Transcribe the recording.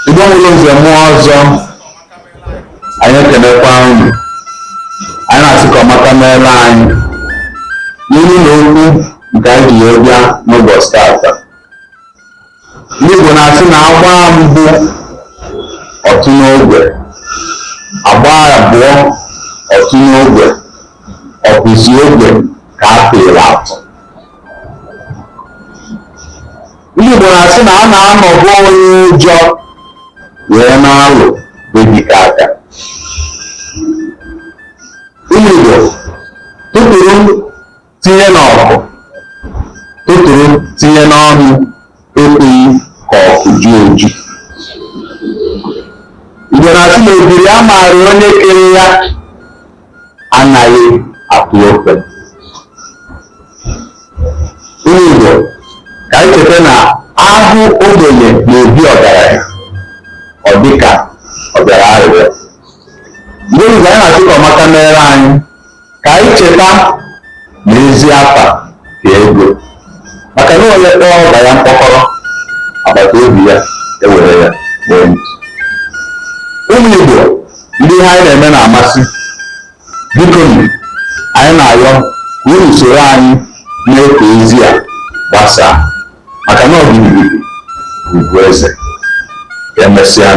Igbo mụrụ nze mụọ ọzọ, anyị ekenekwa unu. Anyị na-asị ka ọmaka meela anyị n'ihu na okwu nke anyị ji wee bịa n'ụbọchị taata. Ndị Igbo na-asị na agbaa mbụ ọtụ n'ogwe, agbaa abụọ ọtụ n'ogwe, ọ bụzi ogwe ka a pịrị atụ. Ndị Igbo na-asị na a na-anọbụ onye ụjọ wee na-alụ be dike aka. Ụmụ Igbo, tụtụrụ tinye n'ọkụ, tụtụrụ tinye n'ọnụ ekweghị ka ọkụ juo eju. Igbo na-asị na ogiri a maara onye kere ya anaghị atụ ofe. Ụmụ Igbo, ka anyị cheta na ahụ ogbenye n'obi ọgaranya, ọ dịka ọ bịara arịrịọ. Mgbe Igbo, anyị na-asị ka ọmaka meere anyị. Ka anyị cheta na ezi afa ka ego, maka na onye kpọọ ọba ya mkpọkọrọ, agbata obi ya ewere ya kpee ntị. Ụmụ Igbo, ndị ihe anyị na-eme na-amasị, biko nụ, anyị na-ayọ ka unu soro anyị mee ka ozi a gbasaa, maka na ọ bụ ugwu eze. Ka emesịa.